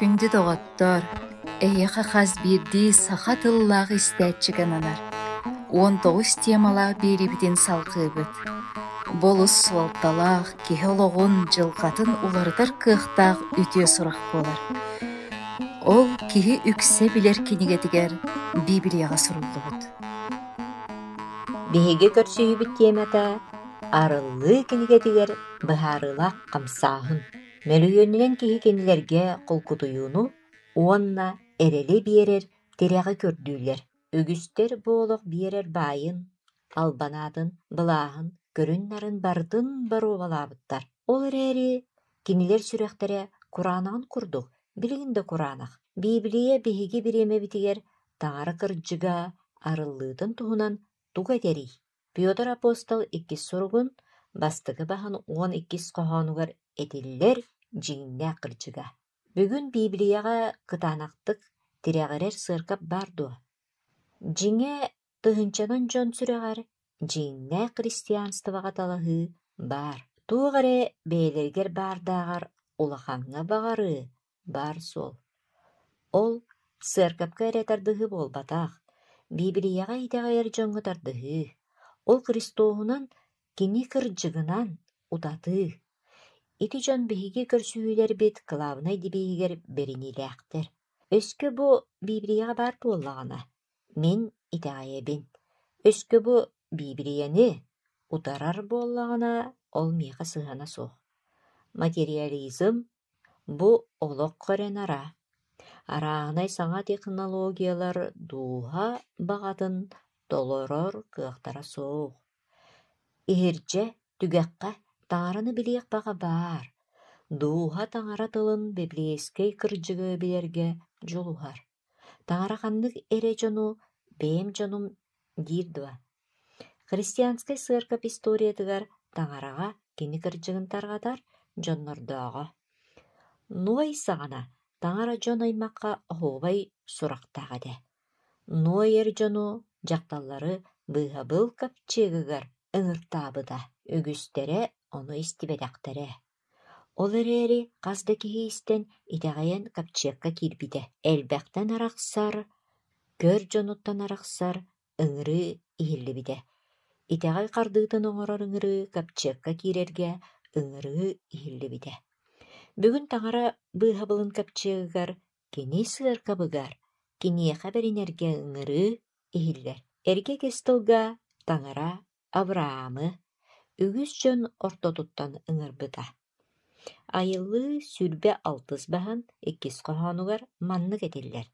Күндү доҕоттоор, эһиэхэ хас биирдии саха тыллаах истээччигэ ананар 19 темалаах биэриибитин салҕыыбыт. Бу олус суолталаах, киһи олоҕун, дьылҕатын уларытар кыахтаах үтүө сурах буолар. Ол киһи үксэ билэр кинигэтигэр Библияҕа суруллубут. Биһиги көрсүһүүбүт тиэмэтэ «Арыллыы кинигэтигэр быһаарыылаах хамсааһын». Мөлүйүөнүнэн киһи кинилэргэ холкутуйууну уонна эрэли биэрэр тирэҕи көрдүүллэр. Үгүстэр бу олох биэрэр баайын, албанаатын, былааһын, көрүн-нарын барытын боруобалаабыттар. Ол эрээри кинилэр сүрэхтэрэ кураанаҕын курдук билигин да кураанах. Библия биһиги бириэмэбитигэр Таҥара кырдьыга арыллыытын туһунан тугу этэрий? Петр апостол иккис суругун бастакы баһын 12 хоһоонугар этиллэр дьиҥнээх кырдьыга. Бүгүн Библияҕа кытаанахтык тирэҕирэр сыаркап баар дуо? Дьиҥэ, тыһыынчанан дьон сүрэҕэр дьиҥнээх христианствоҕа талаһыы баар. Туох эрэ бэйэлэригэр баардааҕар улахаҥҥа баҕарыы баар суол. Ол сыаркапка эрэ тардыһыы буолбатах, Библияҕа итэҕэйэр дьоҥҥо тардыһыы, ол Христоһунан, кини кырдьыгынан утатыы. Ити дьон биһиги көрсүһүүлэрбит кылаабынай девиһигэр бэриниилээхтэр. Өскө бу Библияҕа баар буоллаҕына, мин итэҕэйэбин. Өскө бу Библияны утарар буоллаҕына, ол миэхэ сыһыана суох. Материализм бу олох көрөн-ара, арааһынай саҥа технологиялар дууһа баҕатын толорор кыахтара суох. Иһирдьэ, түгэххэ таҥараны билиэх баҕа баар, дууһа таҥара тылын библейскэй кырдьыгы билэргэ дьулуһар. Таҥара ханнык эрэ дьону бэйэм дьонум диир дуо? Христианскай сыаркап историятыгар таҥараҕа кини кырдьыгын тарҕатар дьоннордооҕо. Ной саҕана таҥара дьон аймахха оһуобай сурахтаах этэ. Ной эр дьону, дьахталлары быыһабыл ковчегыгар ыҥыртаабыта, үгүстэрэ ону истибэтэхтэрэ. Ол эрээри хас да киһи истэн, итэҕэйэн ковчегка киирбитэ. Элбэхтэн арахсар, көр дьонуттан арахсар ыҥырыы иһиллибитэ. Итэҕэл хардыытын оҥорор ыҥырыы ковчегка киирэргэ ыҥырыы иһиллибитэ. Бүгүн таҥара быыһабылын ковчегыгар кини сыаркабыгар киниэхэ бэринэргэ ыҥырыы иһиллэр. Эргэ кэс тылга таҥара Авраамы үгүс дьон ортотуттан ыҥырбыта. Айыллыы 26 баһын иккис хоһоонугар маннык этиллэр: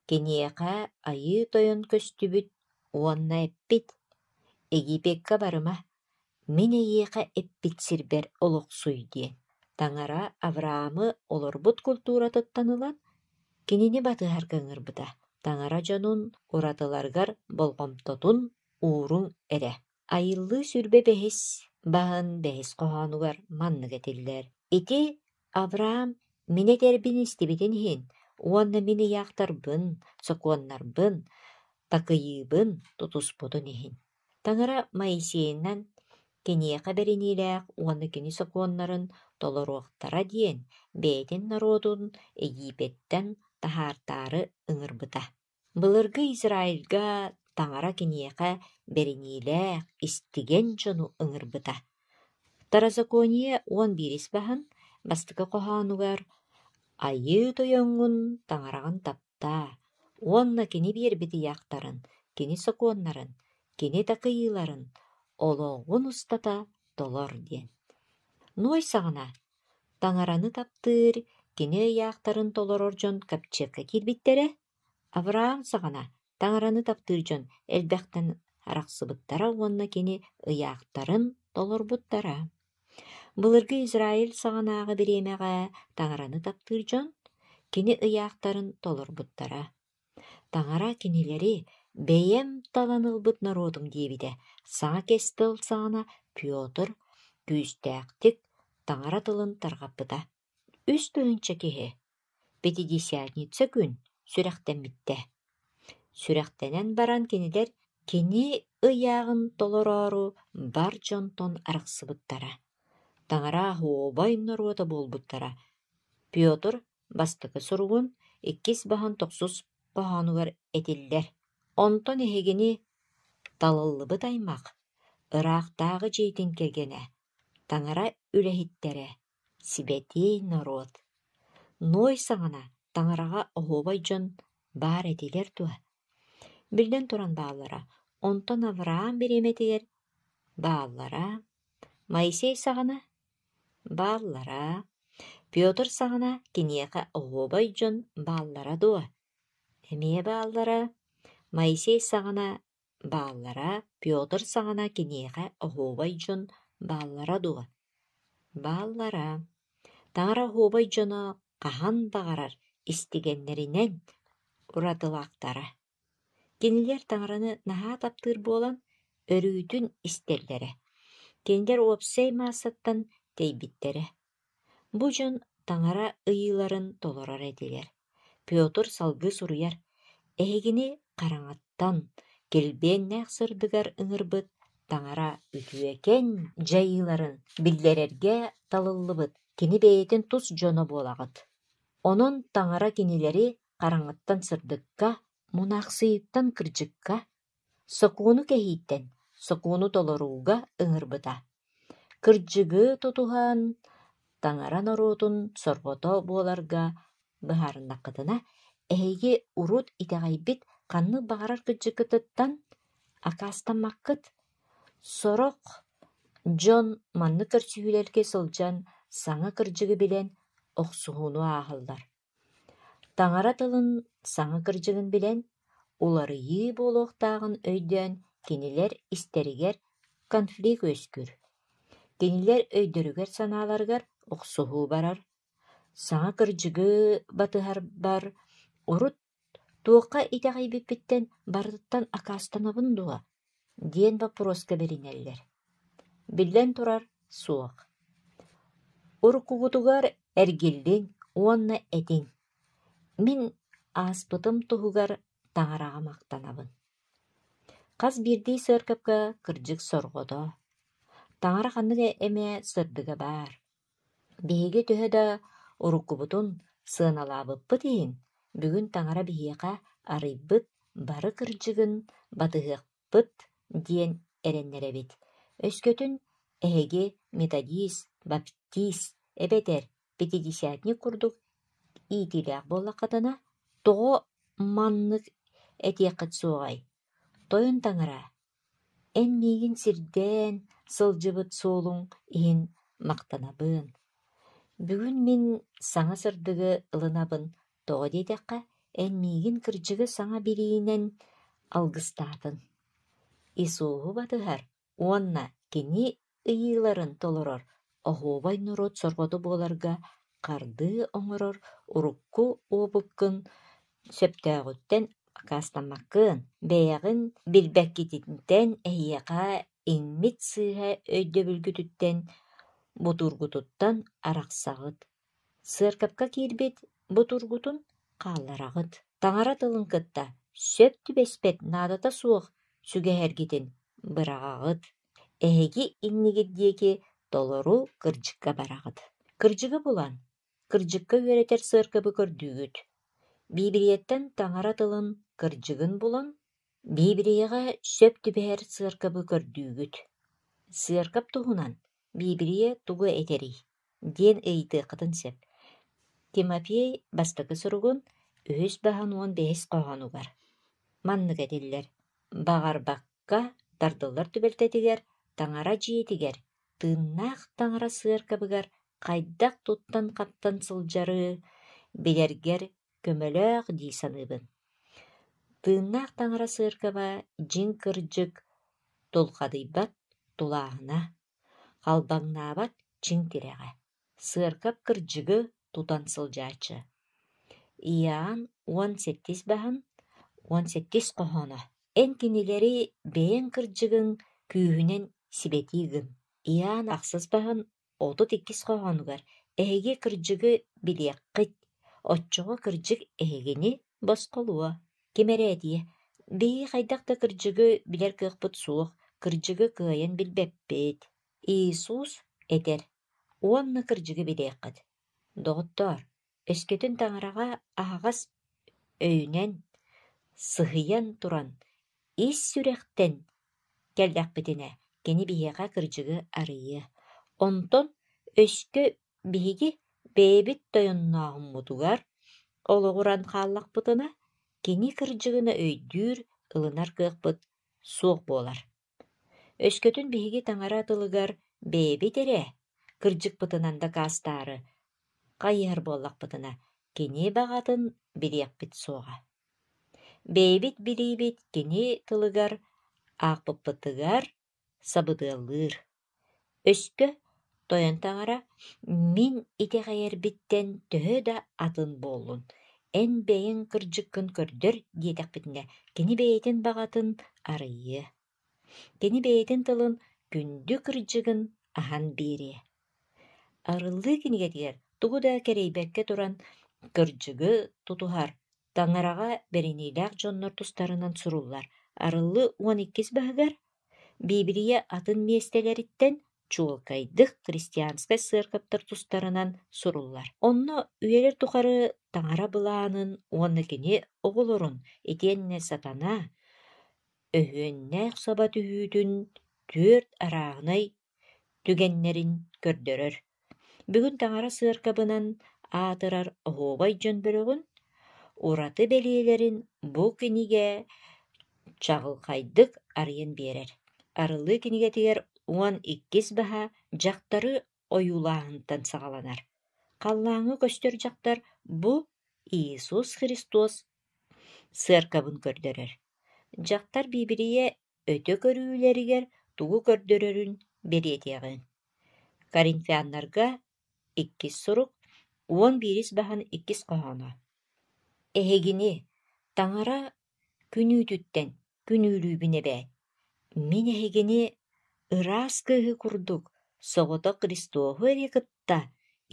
«Киниэхэ Айыы Тойон көстүбүт уонна эппит: Египеккэ барыма, мин эйиэхэ эппит сирбэр олохсуй диэн». Таҥара Авраамы олорбут культуратыттан ылан кинини батыһарга ыҥырбыта. Таҥара дьонун уратыларыгар болҕомтотун ууруҥ эрэ. Айыллыы 25 баһын бэһис хоһоонугар маннык этиллэр: «Ити Авраам мин этэрбин истибитин иһин уонна мин ыйаахтарбын, сокуоннарбын, такыйыыбын тутуспутун иһин». Таҥара Моисейынан киниэхэ бэриниилээх уонна кини сокуоннарын толоруохтара диэн бэйэтин норуотун Египеттэн таһаартаары ыҥырбыта. Былыргы Израильга Таҥара киниэхэ бэриниилээх, истигэн дьону ыҥырбыта. Второзаконие 11 баһын бастакы хоһоонугар «Айыы Тойоҥҥун Таҥараҕын таптаа уонна кини биэрбит ыйаахтарын, кини сокуоннарын, кини такыйыыларын олоҕун устата толор» диэн. Ной саҕана Таҥараны таптыыр, кини ыйаахтарын толорор дьон ковчегка киирбиттэрэ. Авраам саҕана Таҥараны таптыыр дьон элбэхтэн арахсыбыттара уонна кини ыйаахтарын толорбуттара. Былыргы Израиль саҕанааҕы бириэмэҕэ Таҥараны таптыыр дьон кини ыйаахтарын толорбуттара. Таҥара кинилэри «Бэйэм талан ылбыт норуотум» диэбитэ. Саҥа кэс тыл саҕана Петр күүстээхтик Таҥара тылын тарҕаппыта. 3000 киһи Пятидесятница күн сүрэхтэммиттэ. Сүрэхтэнэн баран кинилэр кини ыйааҕын толороору бар дьонтон арахсыбыттара. Таҥара оһуобай норуота буолбуттара. Петр Бастакы суругун иккис баһын тохсус хоһоонугар этиллэр: «Онтон эһигини талыллыбыт аймах, ыраахтааҕы дьиэтин кэргэнэ, Таҥара үлэһиттэрэ, сибэтиэй норуот». Ной саҕана Таҥараҕа оһуобай дьон баар этилэр дуо? Биллэн туран бааллара. Онтон Авраам бириэмэтигэр бааллара, Моисей саҕана бааллара, Петр саҕана киниэхэ оһуобай дьон бааллара дуо? Эмиэ бааллара. Моисей саҕана бааллара, Петр саҕана киниэхэ оһуобай дьон бааллара дуо? Бааллара. Таҥара оһуобай дьоно хаһан баҕарар истигэннэринэн уратылаахтара. Кинилэр Таҥараны наһаа таптыыр буолан, өрүүтүн истэллэрэ. Кинилэр уопсай маассаттан тэйбиттэрэ. Бу дьон Таҥара ыйыыларын толорор этилэр. Петр салгыы суруйар: «Эһигини хараҥаттан, килбиэннээх сырдыгар ыҥырбыт Таҥара үтүөкэн дьайыыларын биллэрэргэ талыллыбыт кини бэйэтин тус дьоно буолаҕыт. Онон Таҥара кинилэри хараҥаттан сырдыкка, мунаахсыйыттан кырдьыкка, сокуону кэһииттэн сокуону толорууга ыҥырбыта. Кырдьыгы тутуһан, Таҥара норуотун сорҕото буоларга быһаарыннаххытына, эһиги урут итэҕэйбит ханнык баҕарар кырдьыккытыттан аккаастаммаккыт. Сорох дьон маннык көрсүһүүлэргэ сылдьан саҥа кырдьыгы билэн охсуһууну ааһаллар. Таҥара тылын саҥа кырдьыгын билэн, уларыйыы буолуохтааҕын өйдөөн кинилэр истэригэр конфликт үөскүүр. Кинилэр өйдөрүгэр-санааларыгар охсуһуу барар. Саҥа кырдьыгы батыһарбар урут туохха итэҕэйбиппиттэн барытыттан аккаастанабын дуо диэн боппуруоска бэринэллэр. Биллэн турар, суох. Уруккугутугар эргиллиҥ уонна этиҥ: «Мин ааспытым туһугар Таҥараҕа махтанабын». Хас биирдии сыаркапка кырдьык сорҕото, Таҥара ханнык эмэ сырдыга баар. Биһиги төһө да уруккубутун сыаналаабыппыт иһин, бүгүн Таҥара биһиэхэ арыйбыт бары кырдьыгын батыһыахпыт диэн эрэннэрэбит. Өскөтүн эһиги методист, баптист эбэтэр пятидесятник курдук иитиилээх буоллаххытына, тоҕо маннык этиэххит суоҕай: «Тойон Таҥара, эн миигин сирдээн сылдьыбыт суолуҥ иһин махтанабын. Бүгүн мин саҥа сырдыгы ылынабын, тоҕо диэтэххэ, эн миигин кырдьыгы саҥа билиинэн алгыстаатыҥ». Иисуһу батыһар уонна кини ыйыыларын толорор оһуобай норуот сорҕото буоларга хардыы оҥорор урукку уопуккун сөптөөҕүттэн аккаастаммаккын, бэйэҕин билбэккититтэн эһиэхэ иҥмит сыыһа өйдөбүлгүтүттэн, бутуургутуттан арахсаҕыт. Сыаркапка киирбит бутуургутун хааллараҕыт. Таҥара тылын кытта сөп түбэспэт наадата суох сүгэһэргитин быраҕаҕыт. Эһиги иннигит диэки толору кырдьыкка бараҕыт. Кырдьыгы булан, кырдьыкка үөрэтэр сыаркабы көрдүүгүт. Биибилийэттэн Таҥара тылын кырдьыгын булан, Биибилийэҕэ сөп түбэһэр сыаркабы көрдүүгүт. Сыаркап туһунан Биибилийэ тугу этэрий диэн ыйытыаххытын сөп. Тимофей бастакы суругун үһүс баһын уон бэһис хоһоонугар маннык этиллэр: «Баҕарбакка тардыллар түбэлтэтигэр Таҥара дьиэтигэр, тыыннаах Таҥара сыаркабыгар хайдах туттан-хаптан сылдьары билэргэр көмөлөөх дии саныыбын. Тыыннаах Таҥара сыаркаба дьиҥ кырдьык тулхадыйбат тулааһына, халбаҥнаабат чиҥ тирэҕэ, сыаркап кырдьыгы тутан сылдьааччы. Иоанн уон сэттис баһын уон сэттис хоһооно Эн кинилэри бэйэҥ кырдьыгыҥ күүһүнэн сибэтии гын. Иоанн ахсыс баһын отут иккис хоһоонугар эһиги кырдьыгы билиэххит, оччоҕо кырдьык эһигини босхолуо. Ким эрэ этиэ: «Биһиги хайдах да кырдьыгы билэр кыахпыт суох, кырдьыгы кыайан билбэппит». Иисус этэр: «Уонна кырдьыгы билиэххит». Доҕоттоор, Өскөтүн Таҥараҕа аһаҕас өйүнэн сыһыйан туран ис сүрэхтэн кэллэхпитинэ, кини биһиэхэ кырдьыгы арыйыа. Онтон өскө биһиги бэйэбит тойоннооһуммутугар олоҕуран хааллахпытына, кини кырдьыгын өйдүүр, ылынар кыахпыт суох буолар. Өскөтүн биһиги Таҥара тылыгар бэйэбит эрэ кырдьыкпытынан дакаастаары хайыһар буоллахпытына, кини баҕатын билиэхпит суоҕа. Бэйэбит билиибит кини тылыгар аахпыппытыгар сабыдыаллыыр. Өскө Тойон Таҥара мин итэҕэйэрбиттэн төһө да атын буоллун, эн бэйэҥ кырдьыккын көрдөр диэтэхпитинэ, кини бэйэтин баҕатын арыйыа. Кини бэйэтин тылын күндү кырдьыгын аһан биэриэ. Арыллыы кинигэтигэр тугу да кэрэйбэккэ туран кырдьыгы тутуһар, Таҥараҕа бэриниилээх дьоннор тустарынан суруллар. Арыллыы 12-ис баһыгар Биибилийэ атын миэстэлэриттэн чуолкайдык христианскай сыаркаптар тустарынан суруллар. Онно үйэлэр тухары Таҥара былаанын уонна кини оҕолорун итиэннэ сатана өһүөннээх саба түһүүтүн түөрт арааһынай түгэннэрин көрдөрөр. Бүгүн Таҥара сыаркабынан аатырар оһуобай дьон бөлөҕүн ураты бэлиэлэрин бу кинигэ чаҕылхайдык арыйан биэрэр. Арыллыы кинигэтигэр 12-ис баһа дьахтары ойуулааһынтан саҕаланар. Халлааҥҥа көстөр дьахтар бу Иисус Христос сыаркабын көрдөрөр. Дьахтар Биибилийэ өтө көрүүлэригэр тугу көрдөрөрүн бэлиэтиэҕиҥ. Коринфяннарга иккис сурук 11-ис баһын иккис хоһооно. Эһигини Таҥара күнүүтүттэн күнүүлүүбүн эбээт. Мин эһигини ыраас кыыһы курдук соҕотох Христоһу эрэ кытта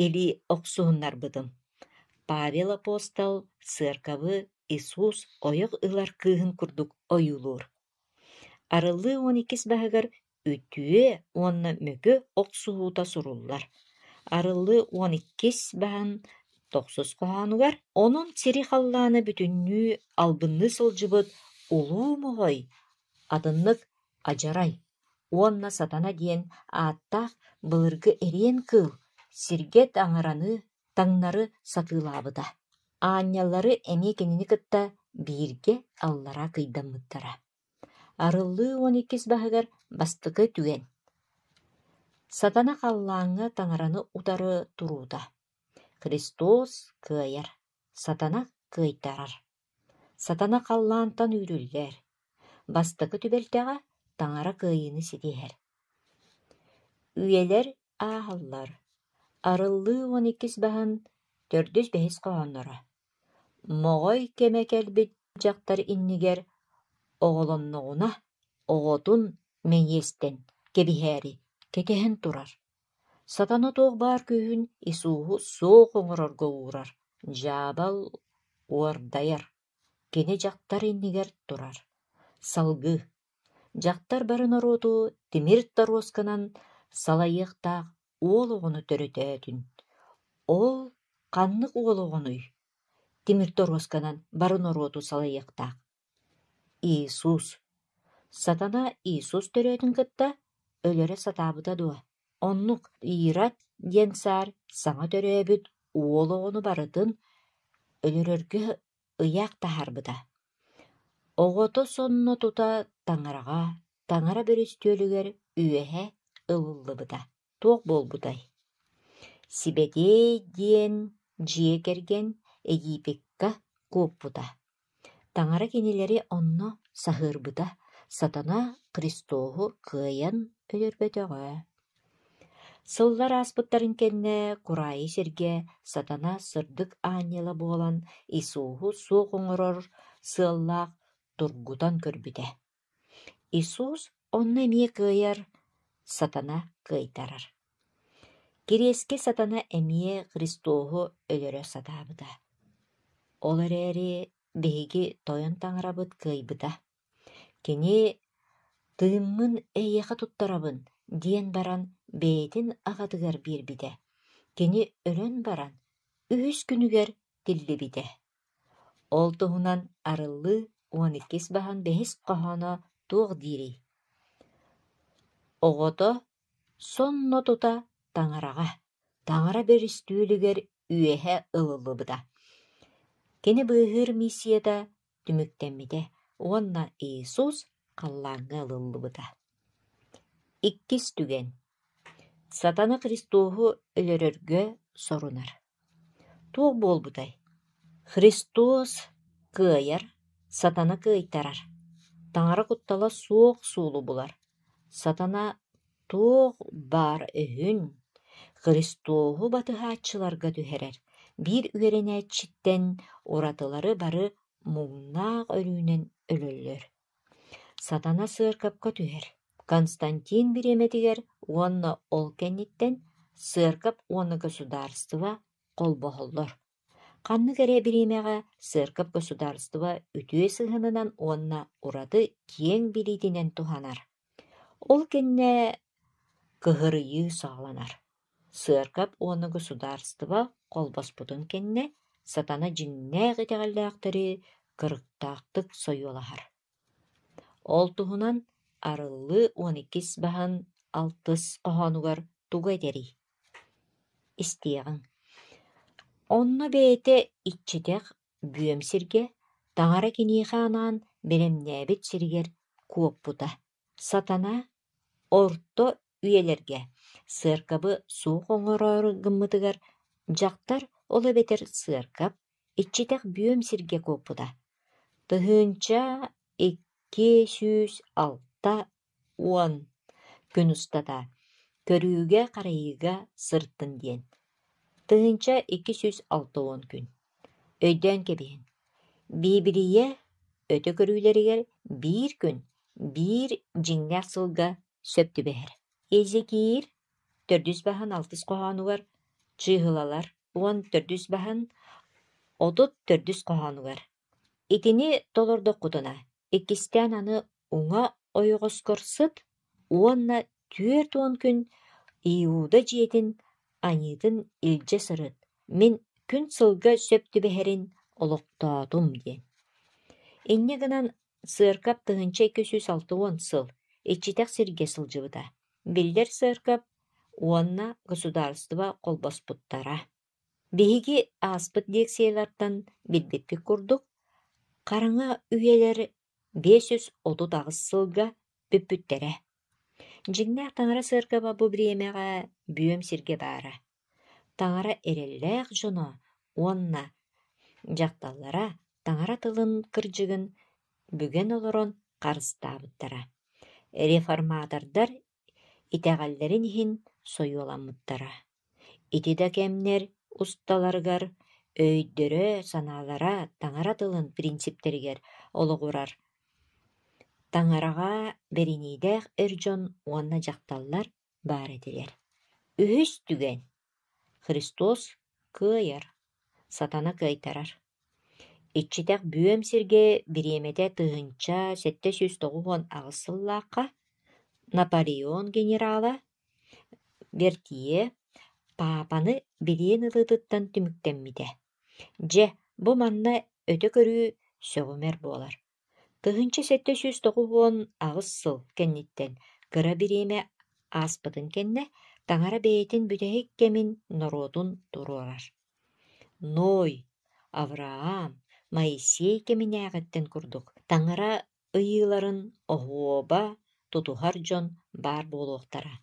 илии охсуһуннарбытым. Павел апостол сыаркабы Иисус ойох ылар кыыһын курдук ойуулуур. Арыллыы 12-ис баһыгар үтүө уонна мөкү охсуһуута суруллар. Арыллыы 12-ис баһын тохсус хоһоонугар «Онон сири-халлааны бүтүннүү албынныы сылдьыбыт улуу моҕой, атыннык адьарай уонна сатана диэн ааттаах былыргы эриэн кыыл сиргэ таҥараны таҥнары сатыылаабыта. Аанньаллары эмиэ кинини кытта бииргэ аллара кыйдаммыттара. Арыллыы 12-ис баһыгар бастакы түгэн. Сатана халлааҥҥа таҥараны утары туруута. Христос кыайар, сатана кыайтарар. Сатана халлаантан үүрүллэр. Бастакы түбэлтэҕэ таҥара кыайыыны ситиһэр. Үйэлэр ааһаллар. Арыллыы 12-ис баһын төрдүс-бэһис хоһоонноро. Моҕой кэмэ кэлбит дьахтар иннигэр оҕолонноҕуна оҕотун мэйиэстэн кэбиһээри кэтэһэн турар. Сатана туох баар күүһүн Иисуһу суох оҥорорго уурар, дьаабал уордайар, кини дьахтар иннигэр турар. Салгыы Дьахтар бары норуоту тимир торуосканан салайыахтаах уол оҕону төрөтөөтүн. Ол ханнык уол оҕонуй? Тимир торуосканан бары норуоту салайыахтаах. Иисус. Сатана Иисус төрөөтүн кытта өлөрө сатаабыта дуо? Оннук Ирод диэн саар саҥа төрөөбүт уол оҕону барытын өлөрөргө ыйаах таһаарбыта. Оҕото сонно тута таҥараҕа, таҥара бөрүстүөлүгэр үөһэ ылыллыбыта. Туох буолбутай? Сибэтиэй диэн дьиэ кэргэн Египекка куоппута. Таҥара кинилэри онно саһыарбыта, сатана Христоһу кыайан өлөрбөтөҕө. Сыллар ааспыттарын кэннэ кураайы сиргэ сатана сырдык аанньала буолан Иисуһу суох оҥорор сыаллаах тургутан көрбүтэ. Иисус онно эмиэ кыайар, сатана кыайтарар. Кириэскэ сатана эмиэ Христоһу өлөрө сатаабыта. Ол эрээри биһиги Тойон Таҥарабыт кыайбыта. Кини «Тыыммын эйиэхэ туттарабын» диэн баран бэйэтин аҕатыгар биэрбитэ. Кини өлөн баран Үһүс күнүгэр тиллибитэ. Ол туһунан Арыллыы уон иккис баһын бэһис хоһооно туох диирий? Оҕото сонно тута таҥараҕа, таҥара бөрүстүөлүгэр үөһэ ылыллыбыта. Кини быыһыыр миссията түмүктэммитэ уонна Иисус халлааҥҥа ылыллыбыта. Иккис түгэн. Сатана Христоһу өлөрөргө сорунар. Туох буолбутай? Христос кыайар, сатана кыайтарар. Таҥара куттала суох суолу булар. Сатана туох баар өһүн Христоһу батыһааччыларга түһэрэр, биир үөрэнээччиттэн уратылары бары муҥнаах өлүүнэн өлөллөр. Сатана сыаркапка түһэр. Константин бириэмэтигэр уонна ол кэнниттэн сыаркап уонна государство холбоһоллор. Ханнык эрэ бириэмэҕэ сыаркап государство үтүө сыһыанынан уонна ураты киэҥ билиитинэн туһанар. Ол кэннэ кыһырыйыы саҕаланар. Сыаркап уонна государство холбоспутун кэннэ сатана дьиҥнээх итэҕэллээхтэри кырыктаахтык сойуолаһар. Ол туһунан Арыллыы уон иккис баһын алтыс хоһоонугар тугу этэрий? Истиэҕиҥ. Онно бэйэтэ иччитэх бүөм сиргэ, таҥара киниэхэ анаан бэлэмнээбит сиригэр куоппута. Сатана орто үйэлэргэ сыаркабы суох оҥороору гыммытыгар дьахтар, ол эбэтэр сыаркап, иччитэх бүөм сиргэ куоппута. 1260 күн устата көрүүгэ-харайыыга сырыттын диэн. 1260 күн. Өйдөөн кэбиһин. Биибилийэ өтө көрүүлэригэр биир күн биир дьиҥнээх сылга сөп түбэһэр. Езекиил төрдүс баһын алтыс хоһоонугар чыыһылалар уон төрдүс баһын отут төрдүс хоһоонугар Итини толордоххутуна, иккистээн аны уҥа ойоҕоскор сыт уонна түөрт уон күн Иуда дьиэтин аньыытын илдьэ сырыт, мин күн сылга сөп түбэһэрин олохтоотум диэн. Инньэ гынан сыаркап 1260 сыл иччитэх сиргэ сылдьыбыта. Биллэр сыаркап уонна государство холбоспуттара. Биһиги ааспыт лекциялартан билбиппит курдук, хараҥа үйэлэр 538 сылга бүппүттэрэ. Дьиҥнээх таҥара сыаркаба бу бириэмэҕэ бүөм сиргэ баара. Таҥара эрэллээх дьоно уонна дьахталлара таҥара тылын кырдьыгын бүгэн олорон харыстаабыттара. Реформатордар итэҕэллэрин иһин сойуоламмыттара. Ити да кэмнэр усталарыгар өйдөрө-санаалара таҥара тылын принциптэригэр олоҕурар таҥараҕа бэриниилээх эр дьон уонна дьахталлар баар этилэр. Үһүс түгэн Христос кыайар, сатана кыайтарар. Иччитэх бүөм сиргэ бириэмэтэ 1798 сыллаахха Наполеон генерала Бертье паапаны билиэн ылыытыттан түмүктэммитэ. Дьэ, бу манна өтө көрүү сөҕүмэр буолар. 1798 сыл кэнниттэн кыра бириэмэ ааспытын кэннэ таҥара бэйэтин бүтэһик кэмин норуотун туруорар. Ной, Авраам, Моисей кэминээҕиттэн курдук таҥара ыйыыларын оһуоба тутуһар дьон баар буолуохтара.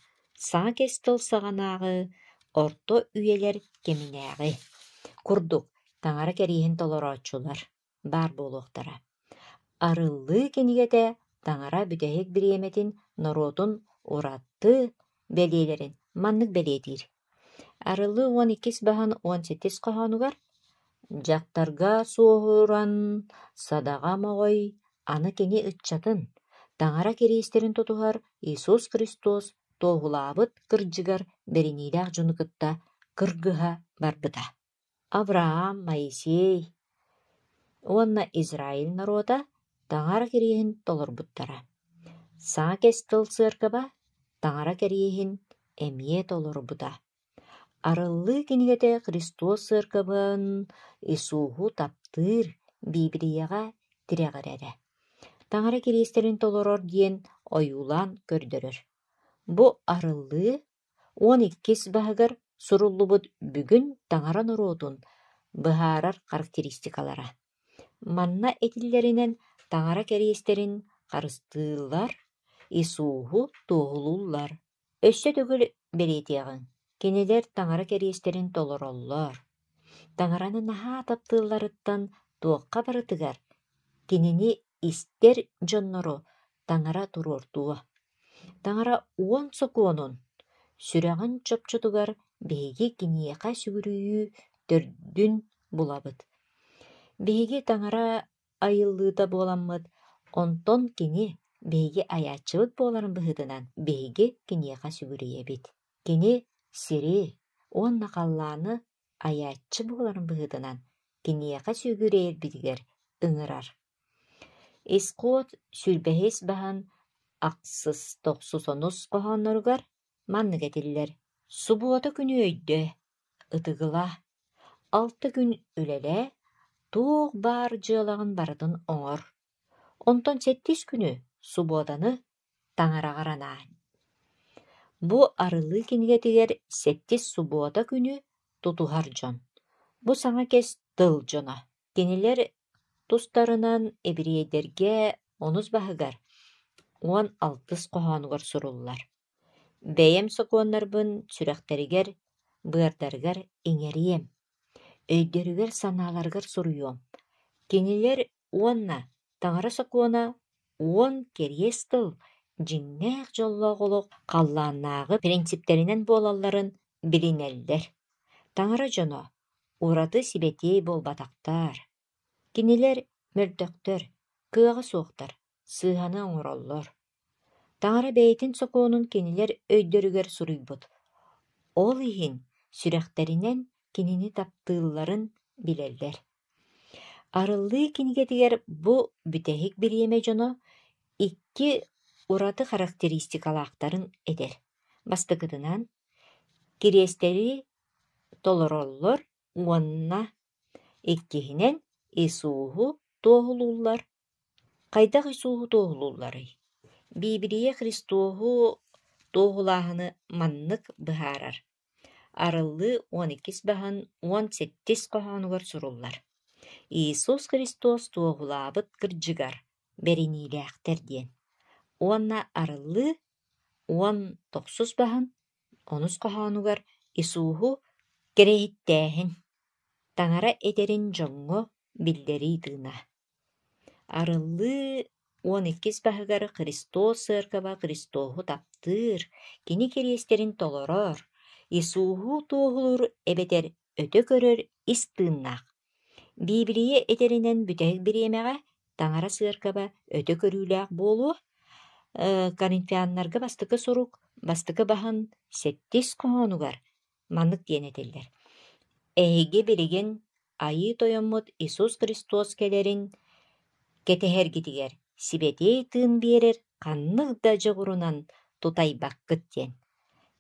Саҥа кэс тыл саҕанааҕы орто үйэлэр кэминээҕи курдук таҥара кэриэһин толорооччулар баар буолуохтара. Арыллыы кинигэтэ таҥара бүтэһик бириэмэтин норуотун ураты бэлиэлэрин маннык бэлиэтиир. Арыллыы уон иккис баһын уон сэттис хоһоонугар «Дьахтарга суоһуран садаҕа моҕой аны кини ыччатын, таҥара кириэстэрин тутуһар Иисус Христос туоһулаабыт кырдьыгар бэриниилээх дьону кытта кыргыһа барбыта». Авраам, Моисей уонна Израиль норуота таҥара кириэһин толорбуттара. Саҥа кэс тыл сыаркаба таҥара кэриэһин эмиэ толорбута. Арыллыы кинигэтэ Христос сыаркабын Иисуһу таптыыр Библияҕа тирэҕирэрэ. Таҥара кириэстэрин толорор диэн ойуулаан көрдөрөр. Бу арыллыы 12-ис баһыгар суруллубут бүгүн таҥара норуотун быһаарар характеристикалара. Манна этиллэринэн таҥара кэриэстэрин харыстыыллар, Иисуһу туоһулууллар. Өссө төгүл бэлиэтиэҕиҥ, кинилэр таҥара кэриэстэрин толороллор, таҥараны наһаа таптыылларыттан туохха барытыгар кинини истэр дьоннору таҥара туруортуо. Таҥара уон сокуонун, сүрэҕин чопчутугар биһиги киниэхэ сүгүрүйүү төрдүн булабыт. Биһиги таҥара айыллыыта буоламмыт, онтон кини биһиги айааччыбыт буоларын быһыытынан биһиги киниэхэ сүгүрүйэбит. Кини сири уонна халлааны айааччы буоларын быһыытынан киниэхэ сүгүрүйэрбитигэр ыҥырар. Исход сүүрбэһис баһын ахсыс тохсус онус хоһоонноругар маннык этиллэр: «Субуота күнү өйдөө, ытыгылаа, алта күн үлэлээ, туох баар дьыалаҕын барытын оҥор, онтон сэттис күнү субуотаны таҥараҕар анаа». Бу арыллыы кинигэтигэр сэттис субуота күнү тутуһар дьон. Бу саҥа кэс тыл дьоно. Кинилэр тустарынан эбириэйдэргэ онус баһыгар уон алтыс хоһоонугар суруллар: «Бэйэм сокуоннарбын сүрэхтэригэр, быардарыгар иҥэриэм, өйдөрүгэр-санааларыгар суруйуом. Кинилэр уонна Таҥара сокуона уон кэриэс тыл дьиҥнээх дьоллоох олох халлааннааҕы принциптэринэн буолалларын билинэллэр. Таҥара дьоно ураты сибэтиэй буолбатахтар. Кинилэр мөлтөхтөр, кыаҕа суохтар, сыыһаны оҥороллор. Таҥара бэйэтин сокуонун кинилэр өйдөрүгэр суруйбут, ол иһин сүрэхтэринэн кинини таптыылларын билэллэр. Арыллыы кинигэтигэр бу бүтэһик бириэмэ дьоно икки ураты характеристикалаахтарын этэр. Бастакытынан, кириэстэри толороллор уонна иккиһинэн, Иисуһу туоһулууллар. Хайдах Иисуһу туоһулуулларый? Биибилийэ Христоһу туоһулааһыны маннык быһаарар: Арыллыы уон иккис баһын уон сэттис хоһоонугар суруллар: «Иисус Христос туоһулаабыт кырдьыгар бэриниилээхтэр» диэн. Уонна Арыллыы уон тохсус баһын онус хоһоонугар Иисуһу кэрэһиттээһин, Таҥара этэрин дьоҥҥо биллэрии тыына. Арыллыы уон иккис баһыгар Христос сыаркаба Христоһу таптыыр, кини кэриэстэрин толорор, Иисуһу туоһулуур эбэтэр өтө көрөр ис тыыннаах. Биибилийэ этэринэн бүтэһик бириэмэҕэ Таҥара сыаркаба өтө көрүүлээх буолуо. Коринфяннарга бастакы сурук бастакы баһын сэттис хоһоонугар маннык диэн этиллэр: «Эһиги билигин Айыы Тойоммут Иисус Христос кэлэрин кэтэһэргитигэр Сибэтиэй Тыын биэрэр ханнык да дьоҕурунан тутайбаккыт» диэн.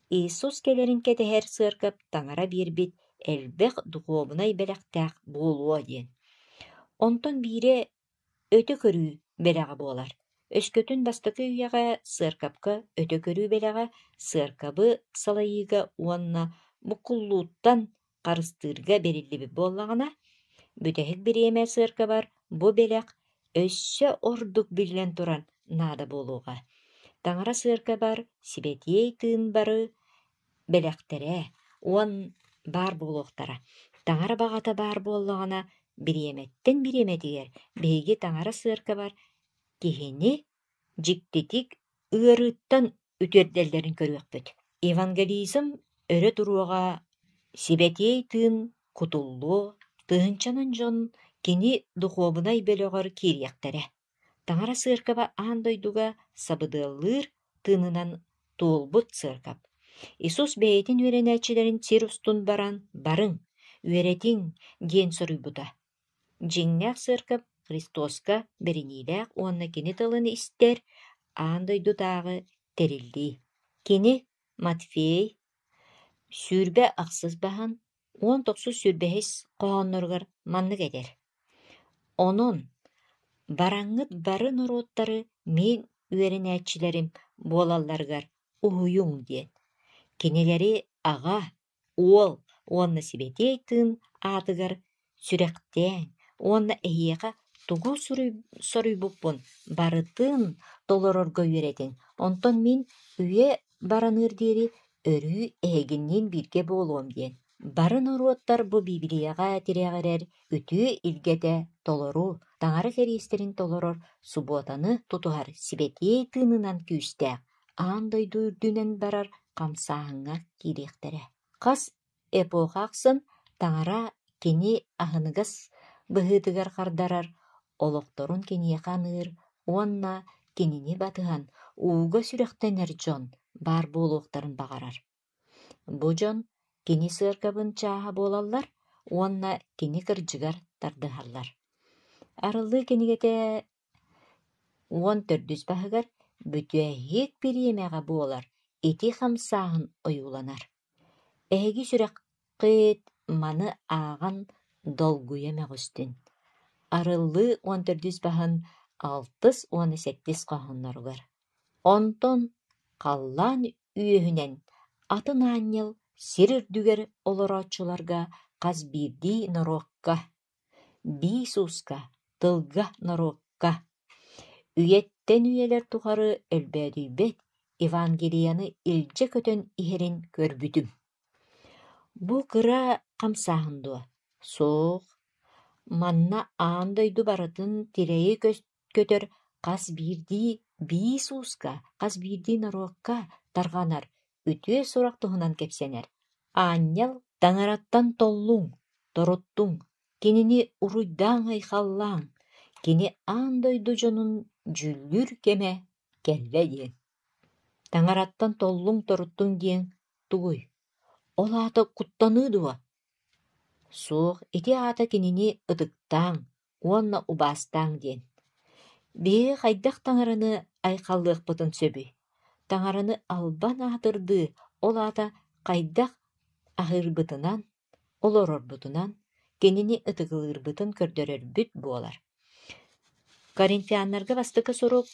Иисус кэлэрин кэтэһэр сыаркап Таҥара биэрбит элбэх духуобунай бэлэхтээх буолуо диэн. Онтон биирэ өтө көрүү бэлэҕэ буолар. Өскөтүн бастакы үйэҕэ сыаркапка өтө көрүү бэлэҕэ сыаркабы салайыыга уонна буккуллууттан харыстыырга бэриллибит буоллаҕына, бүтэһик бириэмэ сыаркабар бу бэлэх өссө ордук биллэн туран наада буолуоҕа. Таҥара сыаркабар сибэтиэй тыын бары бэлэхтэрэ уон баар буолуохтара. Таҥара баҕата баар буоллаҕына, бириэмэттэн бириэмэтигэр биһиги Таҥара сыаркабар киһини дьиктитик ыарыыттан үтүөрдэллэрин көрүөхпүт. Евангелизм өрө туруоҕа, сибэтиэй тыын кутуллуо, тыһыынчанан дьон кини духуобунай бөлөҕөр киириэхтэрэ. Таҥара сыаркаба аан дойдуга сабыдыаллыыр тыынынан туолбут сыаркап. Иисус бэйэтин үөрэнээччилэрин сир устун баран «Барыҥ, үөрэтиҥ» диэн соруйбута. Дьиҥнээх сыаркап Христоска бэриниилээх уонна кини тылын истэр аан дойдутааҕы тэриллии. Кини Матфей Сүүрбэ ахсыс баһан 19 сүүрбэһис хоһоонноругар маннык этэр: «Онон бараҥҥыт бары норуоттары мин үөрэнээччилэрим буолалларыгар уһуйуҥ диэн. Кинилэри Аҕа, Уол уонна Сибэтиэй Тыын аатыгар сүрэхтээҥ уонна эһиэхэ тугу соруйбуппун барытын толорорго үөрэтиҥ. Онтон мин үйэ бараныар диэри өрүү эһигинниин бииргэ буолуом диэн. Бары норуоттар бу Библияҕа тирэҕирэр үтүө илгэтэ толору, Таҥара кэриэстэрин толорор субуотаны тутуһар сибэтиэй тыынынан күүстээх, аан дойду үрдүнэн барар хамсааһыҥҥа киириэхтэрэ. Хас эпоха ахсын Таҥара кини аһыныгас быһыытыгар хардарар, олохторун киниэхэ аныыр уонна кинини батыһан ууга сүрэхтэнэр дьон баар буолуохтарын баҕарар. Бу дьон кини сыаркабын чааһа буолаллар уонна кини кырдьыгар тардыһаллар. Арыллыы кинигэтэ 14-үс баһыгар бүтэһик бириэмэҕэ буолар ити хамсааһын ойууланар. Эһиги сүрэххит маны ааҕан долгуйа мөҕүстүн. Арыллыы 14-үс баһын 6 уонна 7 хоһоонноругар. Онтон халлаан үөһүнэн атын аанньал сир үрдүгэр олорооччуларга хас биирдии норуокка, биис ууска, тылга норуокка үйэттэн үйэлэр тухары өлбөөдүйбэт Евангелиены илдьэ көтөн иһэрин көрбүтүм. Бу кыра хамсааһын дуо? Суох. Манна аан дойду барытын тирэйи көтөр хас биирдии биис ууска, хас биирдии норуокка тарҕанар үтүө сурах туһунан кэпсэнэр. Аанньал Таҥараттан толлуҥ, торуттуҥ, кинини уруйдааҥ-айхаллааҥ, кини аан дойду дьонун дьүүллүүр кэмэ кэллэ диэн. Таҥараттан толлуҥ, торуттуҥ диэн тугуй? Ол аата куттаныы дуо? Суох, ити аата кинини ытыктааҥ уонна убаастааҥ диэн. Биһиги хайдах таҥараны айхаллыахпытын сөбүй? Таҥараны албан аатырдыы, ол аата хайдах аһыырбытынан, олорорбутунан кинини ытыгылыырбытын көрдөрөрбүт буолар. Коринфяннарга бастакы сурук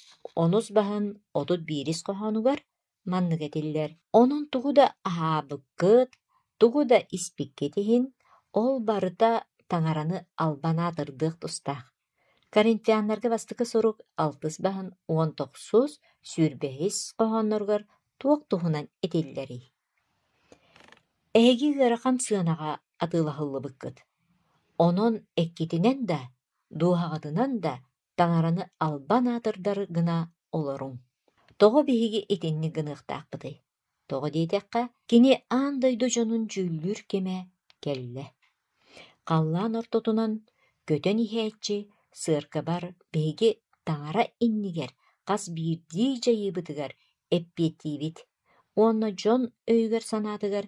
онус баһын 31-ис хоһоонугар маннык этиллэр: «Онон тугу да аһаабыккыт, тугу да испиккит иһин, ол барыта Таҥараны албан аатырдыах тустаах». Коринфяннарга бастакы сурук алтыс баһын 19 сүүрбэһис хоһоонноругар туох туһунан этиллэрий? Эһиги ыарахан сыанаҕа атыылаһыллыбыккыт. Онон эккитинэн да, дууһаҕытынан да Таҥараны албан аатырдар гына олоруҥ. Тоҕо биһиги итинник гыныахтаахпытый? Тоҕо диэтэххэ, кини аан дойду дьонун дьүүллүүр кэмэ кэллэ. Халлаан ортотунан көтөн иһээччи сыаркабар биһиги Таҥара иннигэр хас биирдии дьайыыбытыгар эппиэттиибит уонна дьон өйүгэр-санаатыгар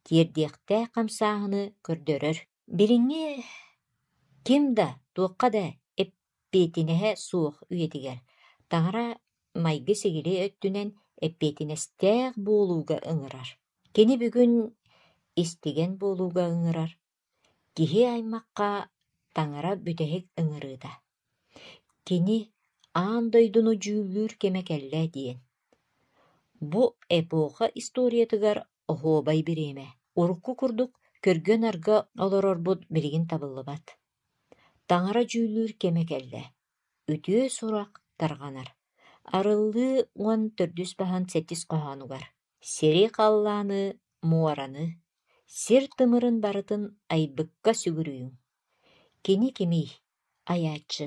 тиэрдиэхтээх хамсааһыны көрдөрөр. Билиҥҥи ким да туохха да эппиэтинэһэ суох үйэтигэр Таҥара майгы-сигили өттүнэн эппиэтинэстээх буолууга ыҥырар. Кини бүгүн истигэн буолууга ыҥырар. Киһи аймахха Таҥара бүтэһик ыҥырыыта. Кини аан дойдуну дьүүллүүр кэмэ кэллэ диэн. Бу эпоха историятыгар оһуобай бириэмэ. Урукку курдук көргө-нарга олорорбут билигин табыллыбат. Таҥара дьүүллүүр кэмэ кэллэ. Үтүө сурах тарҕанар. Арыллыы 14-үс баһын 7-ис хоһоонугар. Сири-халлааны, муораны, сир тымырын барытын айбыкка сүгүрүйүҥ. Кини кимий? Айааччы,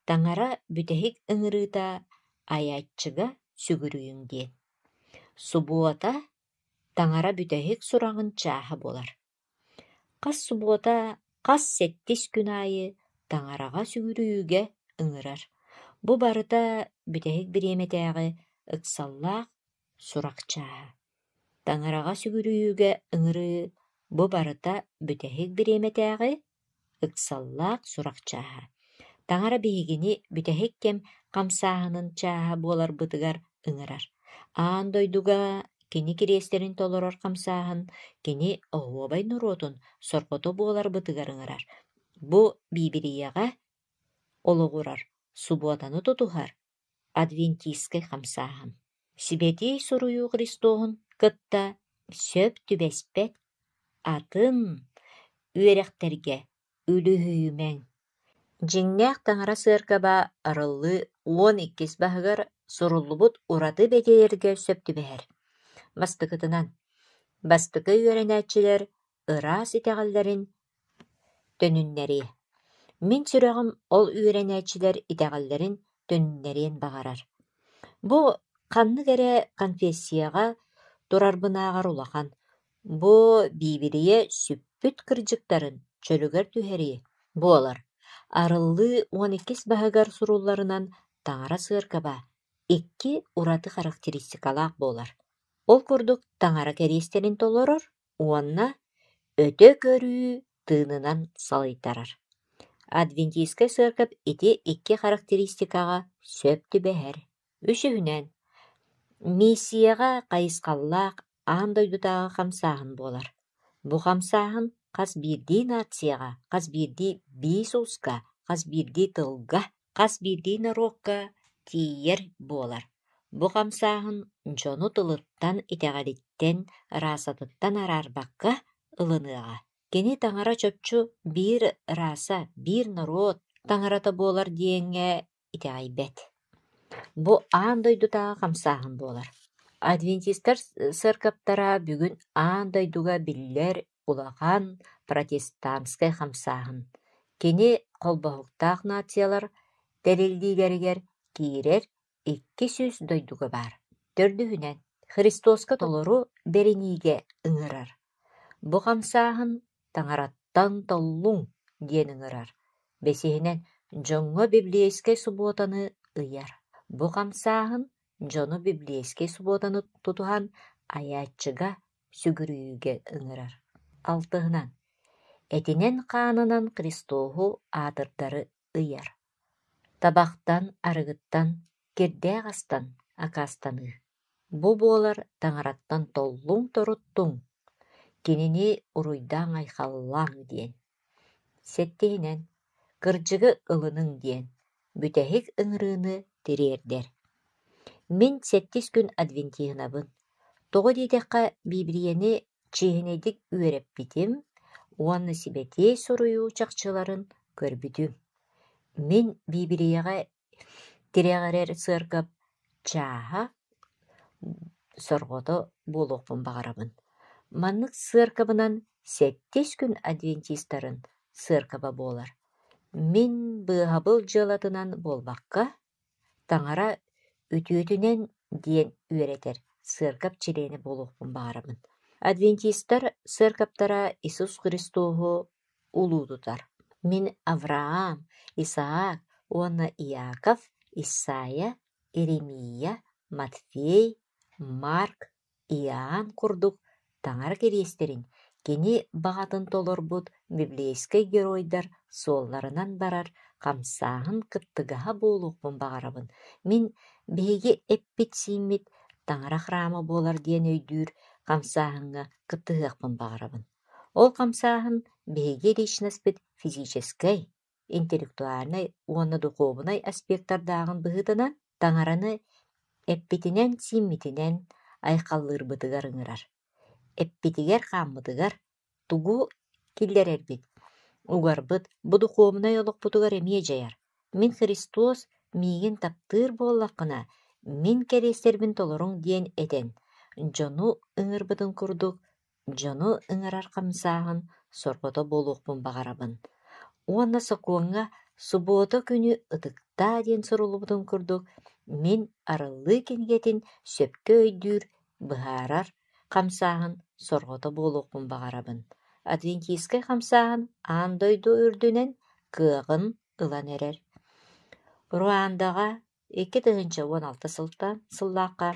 Таҥара бүтэһик ыҥырыыта айааччыга сүгүрүйүҥ диэн. Субуота Таҥара бүтэһик сураҕын чааһа буолар. Хас субуота, хас сэттис күн аайы Таҥараҕа сүгүрүйүүгэ ыҥырар. Бу барыта бүтэһик бириэмэтээҕи ыксаллаах сурах чааһа. Таҥараҕа сүгүрүйүүгэ ыҥырыы бу барыта бүтэһик бириэмэтээҕи ыксаллаах сурах чааһа. Таҥара биһигини бүтэһик кэм хамсааһынын чааһа буоларбытыгар ыҥырар. Аан дойдуга Кини кириэстэрин толорор хамсааһын кини оһуобай норуотун сорҕото буоларбытыгар ыҥырар. Бу Биибилийэҕэ олоҕурар, субуотаны тутуһар адвентистскай хамсааһын. Сибэтиэй Суруйуу Христоһун кытта сөп түбэспэт атын үөрэхтэргэ үлүһүйүмэҥ. Дьиҥнээх Таҥара сыаркаба арыллыы уон иккис баһыгар суруллубут ураты бэлиэлэргэ сөп түбэһэр. Бастакытынан, бастакы үөрэнээччилэр ыраас итэҕэллэрин төнүннэриэ. Мин сүрэҕим ол үөрэнээччилэр итэҕэллэрин төнүннэриэн баҕарар. Бу ханнык эрэ конфессияҕа турарбынааҕар улахан. Бу Биибилийэ сүппүт кырдьыктарын чөлүгэр түһэрии буолар. Арыллыы уон иккис баһыгар сурулларынан Таҥара сыаркаба икки ураты характеристикалаах буолар. Ол курдук Таҥара кэриэстэрин толорор уонна өтө көрүү тыынынан салайтарар. Адвентистскай сыаркап ити икки характеристикаҕа сөп түбэһэр. Үсүһүнэн, миссияҕа хайысхалаах аан дойдутааҕы хамсааһын буолар. Бу хамсааһын хас биирдии нацияҕа, хас биирдии биис ууска, хас биирдии тылга, хас биирдии норуокка тиийэр буолар. Бу хамсааһын дьону тылыттан, итэҕэлиттэн, расатыттан араарбакка ылыныаҕа. Кини таҥара чопчу биир раса, биир норуот таҥарата буолар диэҥҥэ итэҕэйбэт. Бу аан дойдутааҕы хамсааһын буолар. Адвентистар сыаркаптара бүгүн аан дойдуга биллэр улахан протестантскай хамсааһын. Кини Холбоһуктаах Нациялар Тэриллиилэригэр киирэр икки сүүс дойдуга баар. Төрдүһүнэн, Христоска толору бэриниигэ ыҥырар. Бу хамсааһын Таҥараттан толлуҥ диэн ыҥырар. Бэсиһинэн, дьоҥҥо библейскэй субуотаны ыйар. Бу хамсааһын дьону библейскэй субуотаны тутуһан айааччыга сүгүрүйүүгэ ыҥырар. Алтыһынан, этинэн-хаанынан Христоһу аатырдары ыйар. Табахтан, арыгыттан, кирдээх астан акаастаныы. Бу буолар Таҥараттан толлуҥ-торуттуҥ, кинини уруйдааҥ-айхаллааҥ диэн. Сэттиһинэн, кырдьыгы ылыныҥ диэн бүтэһик ыҥырыыны тириэрдэр. Мин сэттис күн адвентиһынабын. Тоҕо диэтэххэ, Биибилийэни чиэһинэйдик үөрэппитим уонна сибэтиэй суруйуу чахчыларын көрбүтүм. Мин Биибилийэҕэ тирэҕирэр сыаркап чааһа сорҕото буолуохпун баҕарабын. Маннык сыаркабынан сэттис күн адвентистарын сыаркаба буолар. Мин быыһабыл дьыалатынан буолбакка, Таҥара үтүөтүнэн диэн үөрэтэр сыаркап чилиэнэ буолуохпун баҕарабын. Адвентистар сыаркаптара Иисус Христоһу улуу тутар. Мин Авраам, Исаак уонна Иаков, Исайя, Иеремия, Матфей, Марк, Иоанн курдук Таҥара кириэстэрин, кини баҕатын толорбут библейскэй геройдар суолларынан барар хамсааһын кыттыгаһа буолуохпун баҕарабын. Мин биһиги эппит-сииммит Таҥара храма буолар диэн өйдүүр хамсааһыҥҥа кыттыһыахпын баҕарабын. Ол хамсааһын биһиги личноспыт физическэй, интеллектуальнай уонна духуобунай аспектардааҕын быһыытынан Таҥараны эппитинэн-сииммитинэн айхаллыырбытыгар ыҥырар. Эппитигэр-хааммытыгар тугу киллэрэрбит, угарбыт бу духуобунай олохпутугар эмиэ дьайар. Мин Христос миигин таптыыр буоллаххына, мин кэриэстэрбин толоруҥ диэн этэн, дьону ыҥырбытын курдук, дьону ыҥырар хамсааһын сорҕото буолуохпун баҕарабын. Уонна сокуоҥҥа субуота күнү ытыктаа диэн суруллубутун курдук, мин арыллыы кинигэтин сөпкө өйдүүр, быһаарар хамсааһын сорҕото буолуохпун баҕарабын. Адвентистскай хамсааһын аан дойду үрдүнэн кыаҕын ылан эрэр. Руандаҕа икки тыһыынча уон алта сылтан сыллаахха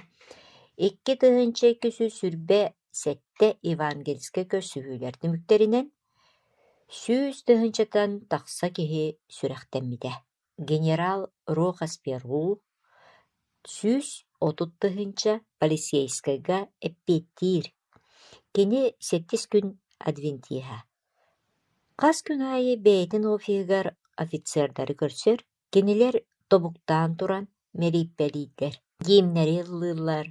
икки тыһыынча икки сүүс сүүрбэ сэттэ евангельскай көрсүһүүлэр түмүктэринэн сүүс тыһыынчаттан тахса киһи сүрэхтэммитэ. Генерал Рохас Перу сүүс 30 тыһыынча полицейскайга эппиэттиир. Кини сэттис күн адвентиһа. Хас күн аайы бэйэтин офиһыгар офицердары көрсөр, кинилэр тобуктаан туран мэлииппэлииллэр, гимнэри ыллыыллар.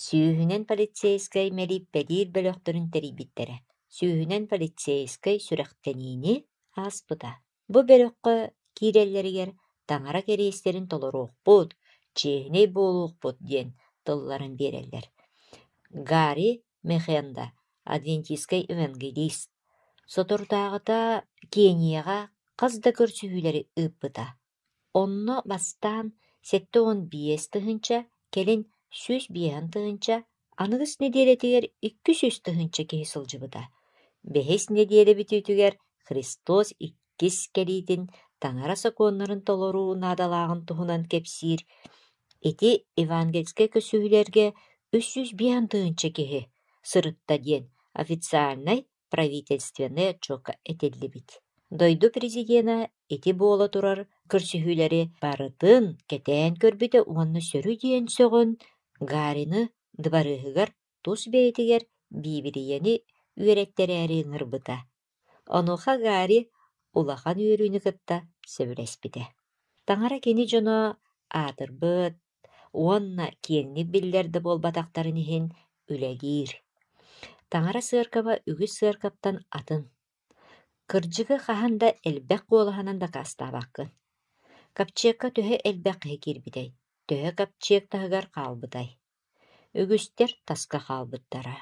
Сүүһүнэн полицейскай мэлииппэлиир бөлөхтөрүн тэрийбиттэрэ, сүүһүнэн полицейскай сүрэхтэниини ааспыта. Бу бөлөххө киирэллэригэр таҥара кэриэстэрин толоруохпут, чиэһинэй буолуохпут диэн тылларын биэрэллэр. Гарри Мехенда адвентистскай евангелист, соторутааҕыта Кенияҕа хас да көрсүһүүлэри ыыппыта. Онно бастаан 75 тыһыынча, кэлин 105 тыһыынча, аныгыс нэдиэлэтигэр 200 тыһыынча киһи сылдьыбыта. Бэһис нэдиэлэ бүтүүтүгэр Христос иккис кэлиитин таҥара сокуоннарын толоруу наадалааҕын туһунан кэпсиир. Ити евангельскай көрсүһүүлэргэ 305 тыһыынча киһи сырытта диэн официальнай правительственнай отчуокка этиллибит. Дойду президенэ ити буола турар көрсүһүүлэри барытын кэтээн көрбүтэ уонна сөрү диэн сөҕөн Гарины дыбарыаһыгар тус бэйэтигэр Биибилийэни үөрэттэрээри ыҥырбыта. Онуоха Гарри улахан үөрүүнү кытта сөбүлэспитэ. Таҥара кини дьоно аатырбыт уонна киэҥник биллэр да буолбатахтарын иһин үлэлиир. Таҥара сыаркаба үгүс сыаркаптан атын. Кырдьыгы хаһан да элбэх куолаһынан дакаастаабаккын. Ковчегка төһө элбэх киһи киирбитэй, төһө ковчег таһыгар хаалбытай? Үгүстэр таска хаалбыттара.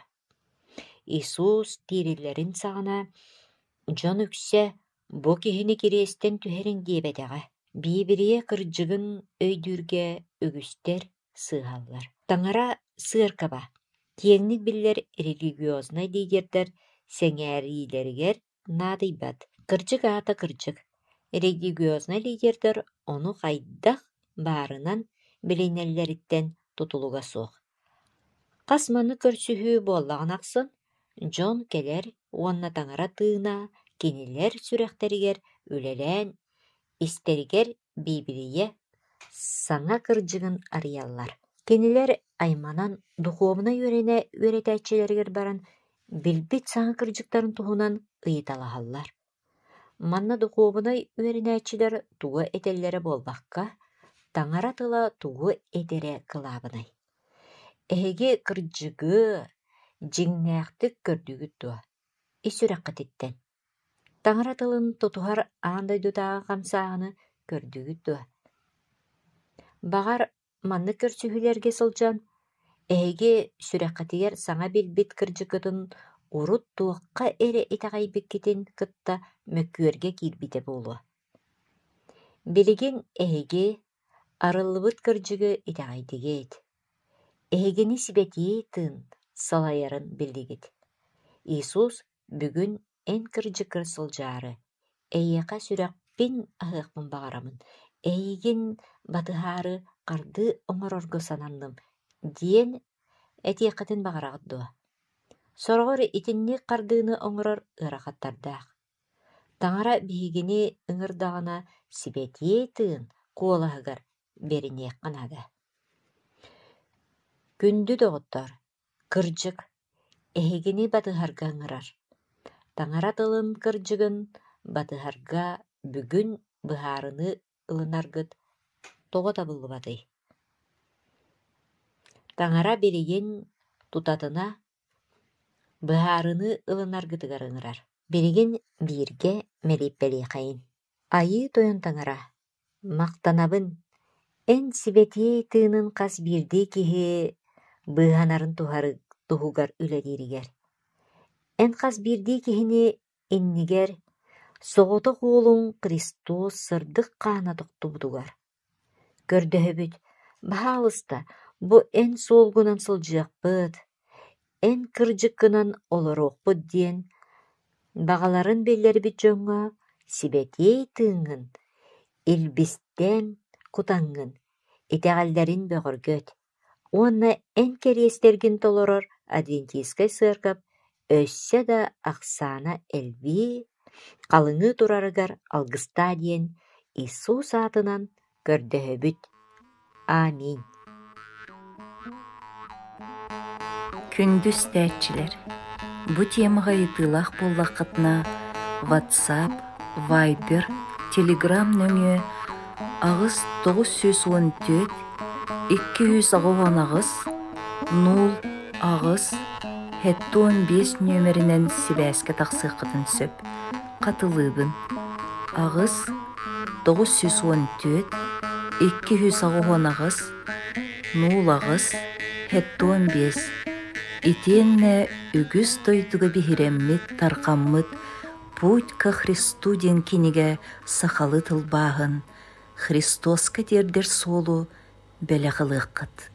Иисус тиириллэрин саҕана дьон үксэ бу киһини кириэстэн түһэриҥ диэбэтэҕэ. Биибилийэ кырдьыгын өйдүүргэ үгүстэр сыыһаллар. Таҥара сыаркаба киэҥник биллэр религиознай лидердэр сэҥээриилэригэр наадыйбат. Кырдьык аата кырдьык. Религиознай лидердэр ону хайдах баарынан билинэллэриттэн тутулуга суох. Хас маннык көрсүһүү буоллаҕын ахсын, дьон кэлэр уонна таҥара тыына кинилэр сүрэхтэригэр үлэлээн истэригэр Биибилийэ саҥа кырдьыгын арыйаллар. Кинилэр айманан духуобунай үөрэнэ үөрэтээччилэригэр баран билбит саҥа кырдьыктарын туһунан ыйыталаһаллар. Манна духуобунай үөрэнээччилэр тугу этэллэрэ буолбакка, таҥара тыла тугу этэрэ кылаабынай. Эһиги кырдьыгы дьиҥнээхтик көрдүгүт дуо? Ис сүрэххититтэн. Таҥара тылын тутуһар аан дойдутааҕы хамсааһыны көрдүгүт дуо? Баҕар, маннык көрсүһүүлэргэ сылдьан, эһиги сүрэххитигэр саҥа билбит кырдьыккытын урут туохха эрэ итэҕэйбиккитин кытта мөккүөргэ киирбитэ буолуо. Билигин эһиги арыллыбыт кырдьыгы итэҕэйдигит. Эһигини Сибэтиэй Тыын салайарын биллигит. Иисус бүгүн эн кырдьыккар сылдьаары, эйиэхэ сүрэхпин аһыахпын баҕарабын, эйигин батыһаары хардыы оҥорорго сананным диэн этиэххитин баҕараҕыт дуо? Сороҕор итинник хардыыны оҥорор ыарахаттардаах. Таҥара биһигини ыҥырдаҕына Сибэтиэй Тыын куолаһыгар бэриниэххэ наада. Күндү доҕоттоор, кырдьык, эһигини батыһарга ыҥырар. Таҥара тылын кырдьыгын батыһарга бүгүн быһаарыныы ылынаргыт тоҕо табыллыбатый? Таҥара билигин тутатына быһаарыныы ылынаргытыгар ыҥырар. Билигин бииргэ мэлииппэлиэхэйин. Айыы Тойон Таҥара, махтанабын, Эн Сибэтиэй Тыынын хас биирдии киһи быыһанарын туһугар үлэлииригэр. Эн хас биирдии киһини иннигэр соҕотох уолуҥ Христос сырдык хаана тохтубутугар. Көрдөһөбүт, баһаалыста, бу эн суолгунан сылдьыахпыт, эн кырдьыккынан олоруохпут диэн баҕаларын биллэрбит дьоҥҥо Сибэтиэй Тыыҥҥын илбистээн кутаҥҥын, итэҕэллэрин бөҕөргөт уонна эн кэриэстэргин толорор адвентистскай сыаркап өссө да ахсаана элбии, халыҥыы турарыгар алгыстаа диэн Иисус аатынан көрдөһөбүт. Аминь. Күндү истээччилэр, бу темаҕа ыйытыылаах буоллаххытына, WhatsApp, Viber, Telegram нөҥүө 8 914 288 0 8 75 нүөмэринэн сибээскэ тахсыаххытын сөп. Хатылыыбын: 8 914 288 08 75 Итиэннэ үгүс дойдуга биһирэммит, тарҕаммыт «Путь ко Христу» диэн кинигэ сахалыы тылбааһын «Христоска тиэрдэр суолу» бэлэх ылыаххыт.